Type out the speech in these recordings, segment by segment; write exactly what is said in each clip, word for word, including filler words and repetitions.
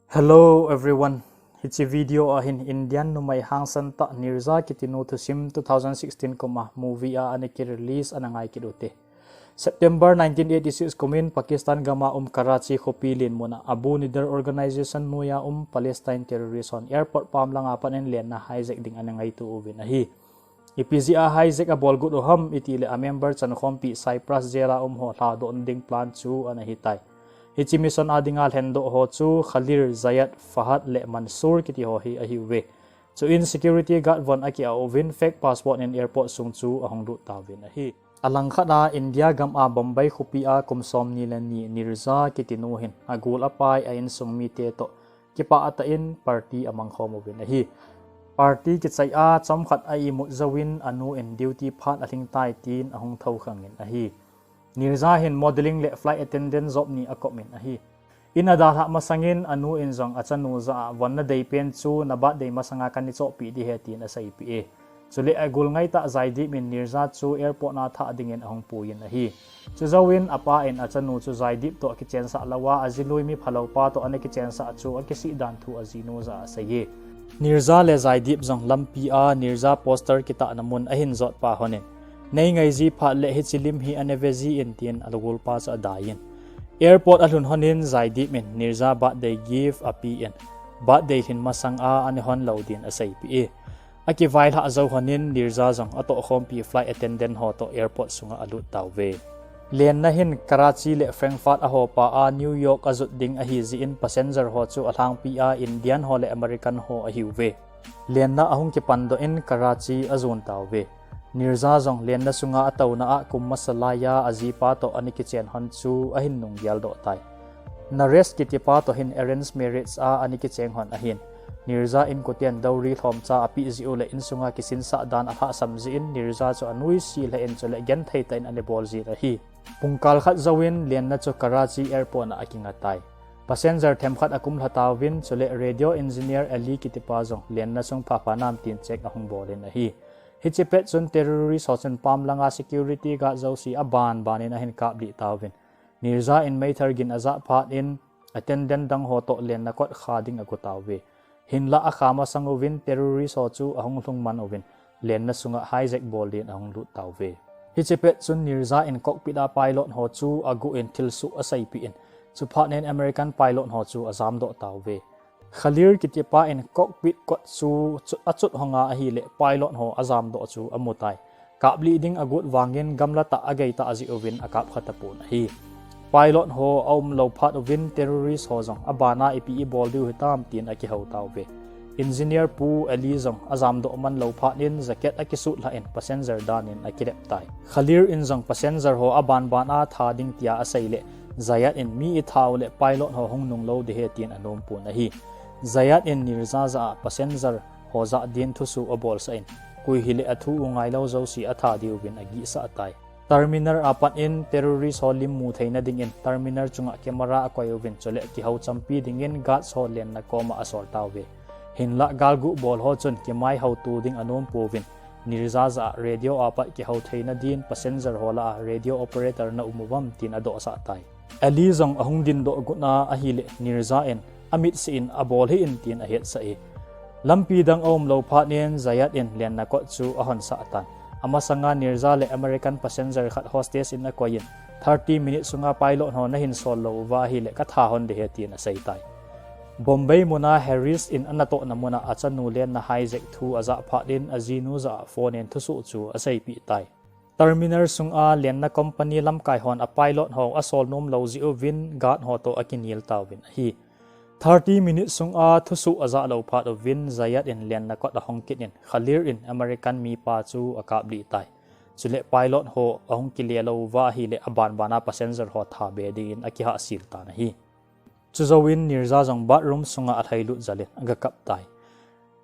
Hello everyone. Hiche video a hin Indian numei hangsan tah Neerja kitinu thusim two thousand sixteen kum a movie a ana ki release ana ngai kit ute. September nineteen eighty-six kum in Pakistan gam a um Karachi khopi len mun a Abu Nidal Organization noiya um Palestine terrorist hon airport pam langa pat in lenna hijack ding ana ngaitu uvin ahi. Ipi jeh a hijack abol got u ham iti le a member chankhompi Cyprus jail a um ho lhadoh ding plan chu ana hitai. Hiche mission a dinga lhendoh ho chu Khalil, Zayed, Fahad le Mansoor kiti ho hi ahiuve. Chuin security guard von aki a uvin fake passport in airport sung chu ahung lut tauvin ahi. Alangkhat a India gam a Bombay khopi a kum somni le ni Neerja kitinu hin agol apai a insung mite toh kipah tah in party amang khom uvin ahi. Party kichai a chomkhat a imut jouvin anu in duty phat alhing tai tin ahung thoukhang in ahi. Neerja hin modeling le flight attendant job ni akop in ahi. In adalhah masangin anu in jong achanu jah a vonna deipen chu na birthday masanga kana chohpeh ding ahi tin aseipeh e. Chule agol ngaitah Jaideep in Neerja chu airport a thah dingin ahung puiyin ahi. Chujouvin apa in achanu chu Jaideep toh kichensah louva ajinei mi phalou pa toh ana kichensah chu akisih dan thu ajinu jah a aseiye. Neerja le Jaideep jong lampi a Neerja poster kitahna mun ahin jot pa honin, nei ngai ji phat le hiche lim hi ana ve jin tin agol pa chu adaiyin. Airport alhun honin Jaideep in Neerja birthday gift apen, birthday lhin masanga ana hon lou din aseipeh e. Akivailhah jou honin Neerja jong atohkhompi flight attendant ho toh airport sunga alut tauve. Lenna hin Karachi le Frankfurt ahopa a New York ajot ding ahi jeh in passenger ho chu alhangpi a Indian ho le American ho ahiuve. Lenna ahung kipandoh in Karachi ajon tauve. Neerja jong lenna sunga atouna a kum masa laiya ajipa toh ana kichen hon chu ahin nung geldoh tai. Naresh kitipa toh hin arranged marriage a ana kicheng hon ahin, Neerja inkoten dowry lhomcha apeh jeh u le insunga kisinsah dan alhahsam jeh in Neerja chu anuisat lheh in chule genthei tah in ana bol jin ahi. Pungkal khat jouvin lenna chu Karachi airport a akinga tai. Passenger themkhat akumlha tauvin chule radio engineer Ali kitipa jong lenna sung phapha nam tin check ahung bolin ahi. Hiche pet chun terrorist ho chun pam langa security guard jouse abanban in ahin kaplih tauvin, Neerja in meithal gin ajah phat in attendant dang ho toh lenna kot kha ding ago tauve. Hinlah akha masang uvin terrorist ho chu ahung lhung man uvin lenna sunga hijack bol din ahung lut tauve. Hiche pet chun Neerja in cockpit a pilot ho chu aguh in thilsoh aseipeh in, chuphat in American pilot ho chu ajamdoh tauve. Khalil kitipa in cockpit kot chu achut hong a ahile pilot ho ajamdoh chu amutai. Kaplih ding agot vangin gamla tah agei tah jeh uvin akap kha tapon ahi. Pilot ho aumlou phat uvin terrorist ho jong abana ipi ibol diu hitam tin akihou tauve. Engineer pu Ali jong ajamdoh manlou phat in jacket akisut lhah in passenger dan in akilep tai. Khalil in jong passenger ho abanban a tha ding tia aseile, Zayed in mi itha u le pilot ho hung nunglou ding ahi tin anompon ahi. Zayed in Neerja jah a passenger ho jah din thusoh abolsah in, koi hile athu u ngailou jouse atha diuvin agihsah tai. Terminal apat in terrorist ho lim mu theina dingin terminal chunga camera akoi uvin chule kihou champi dingin guards ho lenna koma asol tauve. Hinlah galguh bol ho chun kimaihouto ding anompouvin, Neerja jah a radio apat kihou theina din passenger ho lah a radio operator na um uvam tin adohsah tai. Ali jong ahung dindoh got a ahile Neerja in amit sih in abol hih in tin ahetsah e. Lampi dang aumlou phat in Zayed in lenna kot chu ahonsah tan. Amasanga Neerja le American passenger khat hostage in akoiyin, thirty minutes sunga pilot ho nahin sol lou uva ahile katha hon ding ahi tin aseitai. Bombay muna Harris in anatohna muna achanu lenna hijack thu ajah phat in ajinu jah a phone in thusoh chu aseipeh tai. Terminal sunga lenna company lamkai hon apilot ho asol nomlou jeh uvin guard ho toh akinel tauvin ahi. Thirty minutes sunga thusoh ajah lou phat uvin Zayed in lenna kot ahong kit in Khalil in American mipa chu akaplih tai. Chule pilot ho ahung kile lou uva ahile abanban a passenger ho tha be dingin akihahsel tan ahi. Chujouvin Neerja jong bathroom sunga alhailut jal in agakap tai.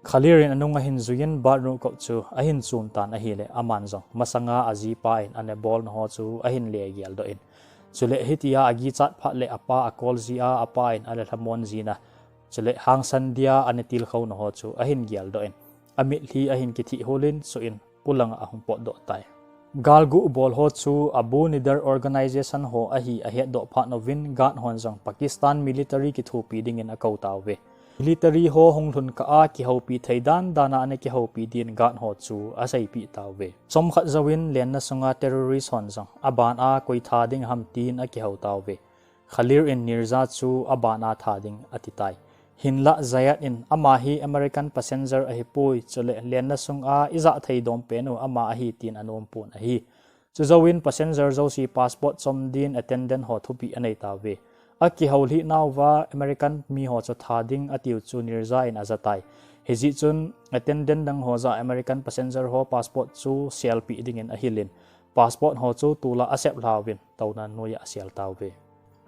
Khalil in anung ahin juiyin bathroom kot chu ahin chon tan ahile aman jong masanga ajipa in ana bolna ho chu ahin le geldoh in, chule hitia agichat phat le apa acall jia apa in ana lhamon jin a, chule hangsan dia ana tilkhouna ho chu ahin geldoh in, amitlhi ahin kithih hul in chuin polanga ahung potdoh tai. Galgu bol ho chu Abu Nidar Organization ho ahi ahetdoh phat uvin guard hon jong Pakistan military kithopi dingin akou tauve. Military ho hung lhun kah a kihoupi thei dan dan a ana kihoupi din guard ho chu aseipeh tauve. Chomkhat jouvin lenna sunga terrorist hon jong aban a koi tha ding ham tin akihou tauve. Khalil in Nirza chu aban a tha ding ati tai. Hinlah Zayed in ama hi American passenger ahipoi, chule lenna sunga ijah thei dom pen u ama ahi tin anom pon ahi. Chujouvin passenger jouse passport chom din attendant ho thupeh anei tauve. Akihou lhih nauva American mi ho chu tha ding atiu chu Nirza in aja tai. Hijeh chun attendant dang ho jah a American passenger ho passport chu selpeh dingin ahil in, passport ho chu tol a asep lhauvin touna noiya asel tauve.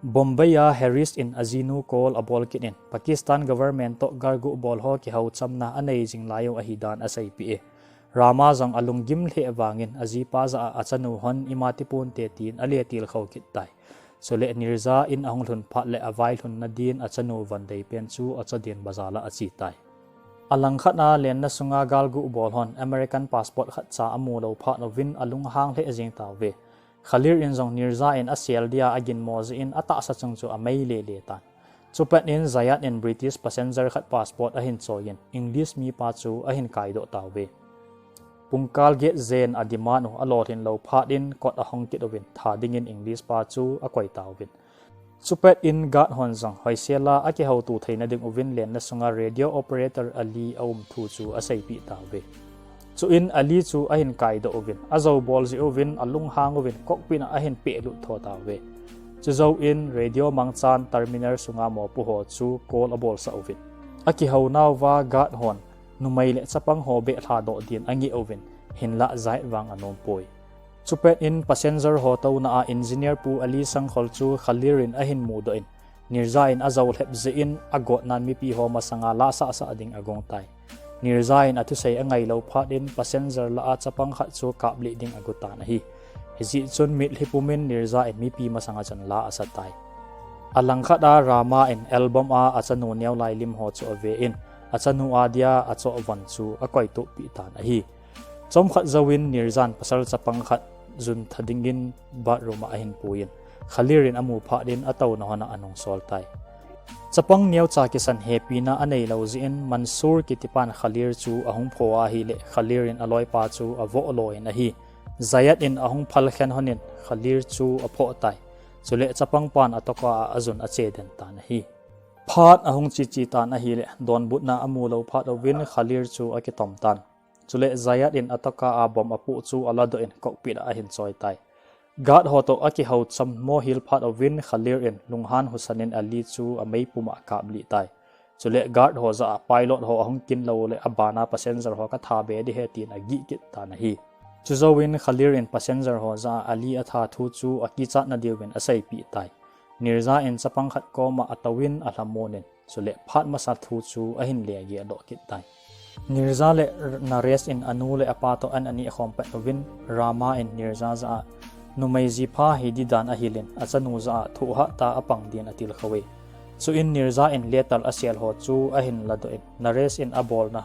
Bombay a Harris in ajinu call abol kit in Pakistan government toh galgu bol ho kihou chamna anei jing lai u ahi dan aseipeh e. Rama jong alunggim lheh vangin ajipa jah a achanu hon ima tipon te tin ale tilkhou kit tai. Chule Nirza in ahung lhun phat le availhun na din achanu von dei pen chu acha din bazar a ache tai. Alangkhat a lenna sunga galgu bol hon American passport khat cha amu lou phat uvin alunghang lheh jeng tauve. Khalil in jong Nirza in asel dia aginmo jeh in atahsa chung chu amei lele tan. Chupet in Zayed in British passenger khat passport ahin choi in English mipa chu ahin kaidoh tauve. Pungkal get jen a demand u alolhin lou phat in kot ahong kit uvin tha dingin English pa chu akoi tauvin. Chupet in guard hon jong hoisel a akihouto theina ding uvin lenna sunga radio operator Ali aum thu chu aseipeh tauve. Chuin Ali chu ahin kaidoh uvin, ajou bol jeh uvin alunghang uvin cockpit a ahin pehlut tho tauve. Chujouvin radio mangchan terminal sunga mopo ho chu call abolsah uvin. Akihou nauva guard hon numei le chapang ho beh lhadoh din angeh uvin, hinlah Zayed vang anom poi. Chupet in passenger ho touna a engineer pu Ali sangkhol chu Khalil in ahin mudoh in, Nirza in ajou lhep jeh in agotnan mipi ho masanga lahsahsah ding agong tai. Nirza in athusei angai lou phat in passenger lah a chapang khat chu kaplih ding agot tan ahi. Hijeh chun mitlhi pum in Nirza in mipi masanga chun la asa tai. Alangkhat a Rama in album a achanu neolai lim ho chu ave in, achanu a dia achoh von chu akoi tohpeh tan ahi. Chomkhat jouvin Nirza in pasal chapang khat jun tha dingin bathroom a ahin puiyin, Khalil in amu phat in atouna hon a anung sol tai. Chapang neocha kisan hepina anei lou jeh in Mansoor kitipan Khalil chu ahung pho ahile Khalil in aloipa chu avoh lo in ahi. Zayed in ahung phal khen hon in Khalil chu aphoh tai. Chule chapang pan atoka a ajun ache den tan ahi. Phat ahung che che tan ahile donbutna amu lou phat uvin Khalil chu akitom tan. Chule Zayed in atoka a bomb apoh chu aladoh in cockpit a ahin choi tai. Guard ho toh akihou chammo hel phat uvin Khalil in lunghan husan in Ali chu amei pum a akaplih tai. Chule guard ho jah a pilot ho ahung kin lou le abana passenger ho katha be ding ahi tin agih kit tan ahi. Chujouvin Khalil in passenger ho jah a Ali atha thu chu akichat na diuvin aseipeh tai. Nirza in chapang khat koma atouvin alhamon in, chule phat masa thu chu ahin legeh adoh kit tai. Nirza le Naresh in anu le apa toh an aneh khom pet uvin, Rama in Nirza jah a numei jipha hi ding dan ahil in achanu jah a thohhah tah a apang din atilkhou e. Chuin Nirza in letter asel ho chu ahin ladoh in, Naresh in abolna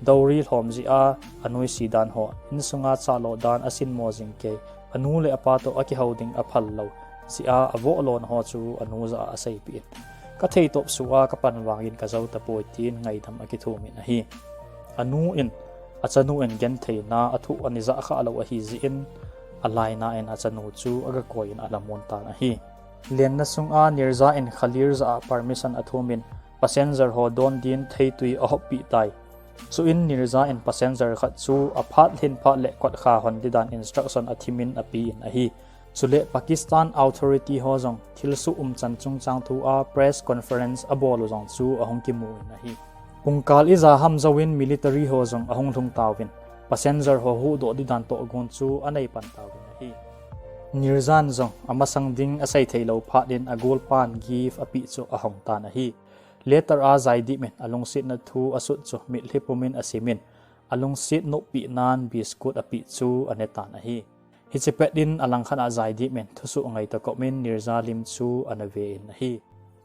dowry lhom jeh a anoise dan ho, insunga chalo dan asinmo jing kei, anu le apa toh akihou ding aphal lou jeh a avoh lona ho chu anu jah a aseipeh in, kathei topsuh a kapan vangin kajou tapoi tin ngaidam akithum in ahi. Anu in achanu in gentheina athoh ana jah khah lou ahi jeh in alaina in achanu chu agakoi in alhamon tan ahi. Lenna sunga Nirza in Khalil jah a permission athum in passenger ho don din theitui ahoppeh tai. Chuin Nirza in passenger khat chu aphat lhin phat le kotkha hon ding dan instruction athim in ape in ahi. Chule Pakistan authority ho jong thilsoh umchan chungchang thu a press conference abol u jong chu ahung kimu in ahi. Pungkal ija ham jouvin military ho jong ahung lhung tauvin, passenger ho huhdoh ding dan tohgon chu anei pan tauvin ahi. Nirza in jong amasang ding asei thei lou phat in agolpan gift apeh chu ahong tan ahi. Letter a Jaideep in alungsetna thu asut chu mitlhi pum in asim in, alungset noppi nan biscuit apeh chu ane tan ahi. Hiche pet in alangkhat a Jaideep in thusoh ngaito kop in Nirza lim chu ana ve in ahi.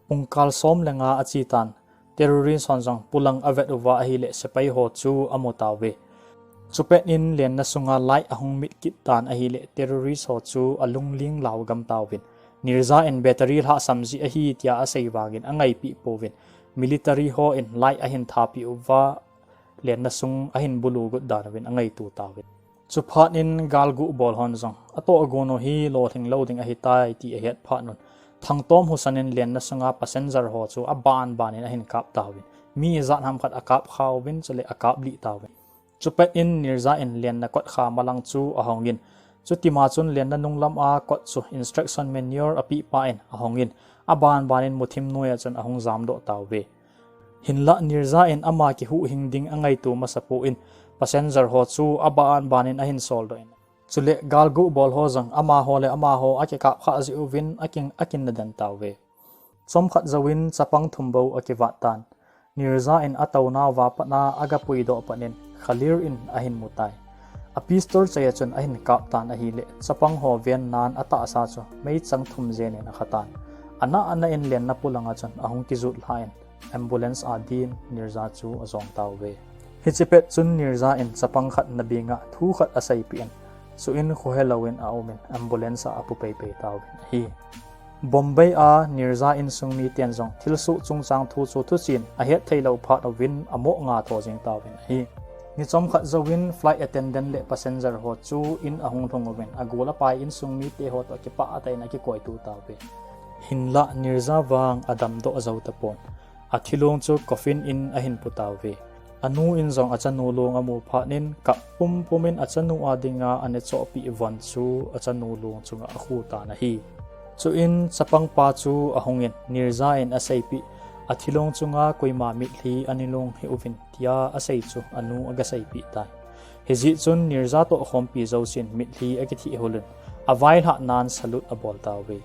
Pungkal som le nga ache tan, terrorist hon jong polang avet uva ahile sepai ho chu amu tauve. Chupet in lenna sunga light ahung mit kit tan ahileh terrorist ho chu alungling lau gam tauvin. Nirza in battery lhahsam ji ahi tia asei vangin angaipeh pouvin. Military ho in light ahin thapeh uva lenna sung ahin bulu got dan uvin angaito tauvin. Chuphat in galgu bol hon jong atoh gon u hi lolhing lou ding ahitai ti ahet phat un, thangtom husan in lenna sunga passenger ho chu aban ban in ahin kap tauvin. Mi ijat ham khat akap khauvin chule akap lih tauvin. Chupet in Nirza in lenna kot kha malang chu ahong in. Chutima chun lenna nunglam a kot chu instruction manual apeh pa in ahong in. Aban ban in muthim noi a chun ahung jamdoh tauve. Hinlah Nirza in ama kihuhhing ding angaito masa pon passenger ho chu aban ban in ahin soldoh in. Chule galgu bol ho jong amaho le amaho akikap khah jeh uvin akin, akinna den tauve. Chomkhat jouvin chapang thum bou akivat tan. Nirza in atounauva pat a agapuidoh pat in Khalil in ahin mu tai. A pistol chai a chun ahin kap tan ahileh chapang ho ven nan atahsa chu meichang thum jen in akha tan. Ana ana in lenna polanga chun ahung kijut lhah in ambulance a din Nirza chu ajong tauve. Hiche pet chun Nirza in chapang khat nabeng a thu khat aseipeh in, chuin khohe louvin aum in ambulance a apu peipei tauvin ahi. Bombay a Nirza insung miten jong thilsoh chungchang thu chu thuchen ahet theilou phat uvin amoh nga tho jing tauvin ahi. Ni chomkhat jouvin flight attendant le passenger ho chu in ahung lhung uvin agol apai insung mite ho toh kipah tah in akikoitu tauve. Hinlah Nirza vang adamdoh jou tapon. Athilong chu coffin in ahin pu tauve. Anu in jong achanu long amu phat in kap pumpum in achanu a dinga ana chohpeh von chu achanu long chunga akhu tan ahi. Chuin chapang pa chu ahung in Nirza in aseipeh, athilong chunga koima mitlhi ana long hih uvin tia asei chu anu agaseipeh tai. Hijeh chun Nirza toh khompi jousen mitlhi akithih hul un availhah nan salute abol tauve.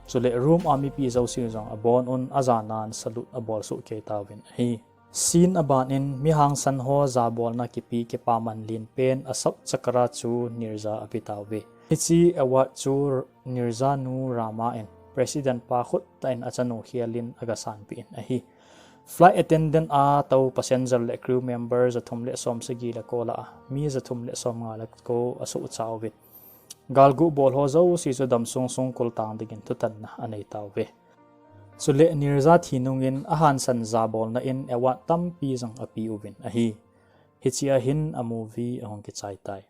Chule room a mipi jouse jong abon un aja nan salute abol soh kei tauvin ahi. Scene aban in mi hangsan ho jabolna kipe kipaman lenpen Ashok Chakra chu Nirza ape tauve. Hiche award chu Nirza nu Rama in President pa khut tah in achanu khel in agasanpeh in ahi. Flight attendant a tou passenger le crew member jathum le somsagi le ko lah a mi jathum le somnga le ko asohcha uvin. Galgu bol ho jouse chu damsung sungkul tang dingin thutanna anei tauve. Chule Nirza thi nungin ahansan jabolna in award tampi jong ape uvin ahi. Hichea hin a movie ahung kichai tai.